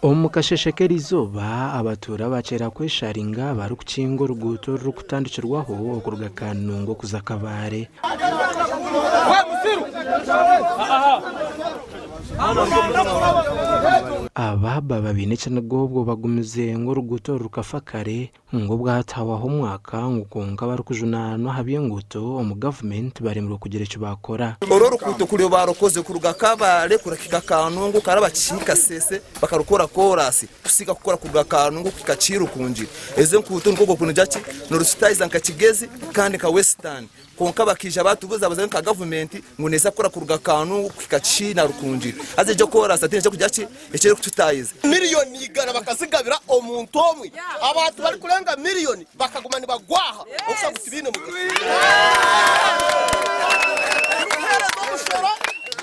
Omu kasheeshe k'erizooba, abatuura bakyera kwesharinga barikukinga oruguuto orurikutandikirwaho okuruga Kanungu okuza Kabale. Aba baba baine ekiniga obwo bagumize ngu oruguuto oru rukafa kare ngu obwatahwaho omwaka ngu kwonka abarikujunaanwa aha by'enguuto omu gavumenti baremirwe kugira eki baakora. Oru orukuuto kuri baarukoze kuruga Kabale kuhika Kanungu karaba kihika Kasese bakarukora koorasi kusiga kukora kuruga Kanungu kuhika Kiirukungi. Ezo enkuuto nikwo ogwo nigira ki nirusitaayiza nka Kigezi kandi nka Western. Kwonka bakaija baatubuzabuza nka gavumenti ngu neeza kukora kuruga Kanungu kuhika Kihi na Rukungiri. Haza egyo koorasi hataine ekirikugira ki ekirikututaayiza. Miriyoni igana bakazigabira omuntu omwe, abantu barikurenga miriyoni bakaguma nibagwaha okushusha ngu tibaine mugasho. Turikuheereza omushoro,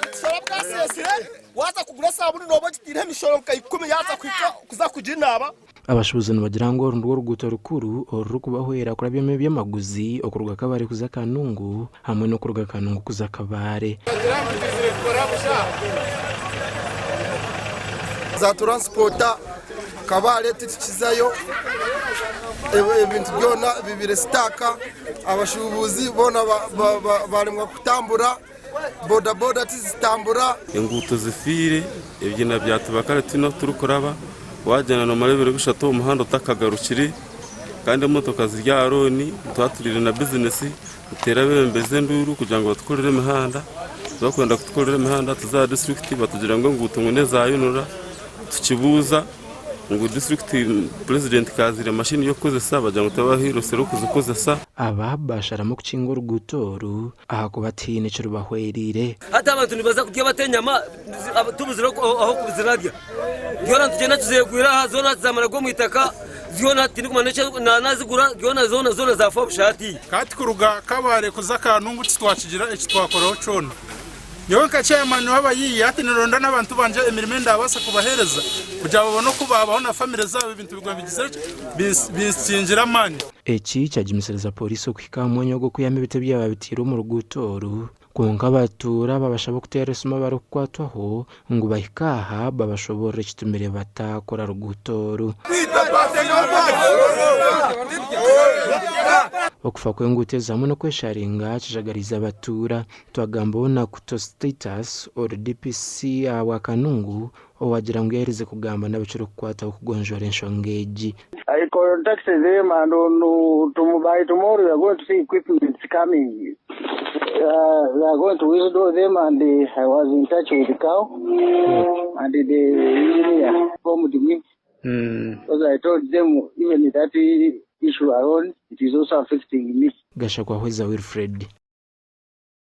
nitushora bwaseesire, waaza kugura esaabuni nooba ogitaireho emishoro nka ikumi yaaza kuhika kuza kuginaaba. Abashuubuzi nibagira ngu oru nirwo ruguuto rukuru orurikubahwera kurabyamu eby'amaguzi okuruga Kabale kuza Kanungu hamwe n'okuruga Kanungu kuza Kabale. Za turansipoota Kabale titukizayo, ebintu byona bibire sitaaka, abashuubuzi boona baremwa kutambura, bodaboda tizitambura. Enguuto zifiire, ebiina byatuba kare tihine ahu turikuraba, wagyenda nomara ebiro bishatu omu muhanda otakagarukire kandi emotoka ziri aha rooni nituba turiire na bizinesi nituteera abeebembezi enduuru kugira ngu batukorere emihanda, barikwenda kutukorera emihanda tuza aha disiturikiti batugira ngu enguuto ngu n'eza UNRA tukibuuza ngu disiturikiti purezidenti kaziire mashini y'okukozesa bagira ngu tibabahaire orusa rw'okuzikozesa. Aba baasharamu kukinga oruguuto oru ahakuba tihaine ekirubahwereire. Hati abantu nibaza kurya bata enyama tubuzire ahu kuzirarya. Zoona nitugyenda tuzegwire aha zoona zamara kugwa omu itaka zoona tindikumanya n'eki naanazigura zoona zoona zoona zaafa busha hatiiya. Hati kuruga Kabale kuza Kanungu titwakigira eki twakoraho kyona. Nyowe nka chairman w'abayiiya hati nironda n'abantu bangye emirimo ei ndabaasa kubaheereza kugira babone oku baabaho na famire zaabo ebintu bigume bigizire ki binsingire amaani. Eki kyagimisiriza pooriisi okuhika aha mwanya ogwo kwihamu ebiti ebyaba biteirwe omu ruguuto oru. Kwonka abatuura babashaba okuteera esimu abarikukwatwaho ngu bahike aha babashoboorore ekitumire batakora ruguuto oru. Okufa kw'enguuto ezi hamwe n'okwesharinga kijagariize abatuura. Twagambaho na Kuto Status ori DPC ahabwa Kanungu owagira ngu yaherize kugamba n'abakirikukwataho kugonjoora enshonga egi. I contacted them and on to, by tomorrow we are going to see equipment coming. They are going to withdraw them and I was in touch with the cow and the engineer informed me because I told them even that issue alone it is also affecting me. Gashakwahweza Wilfred.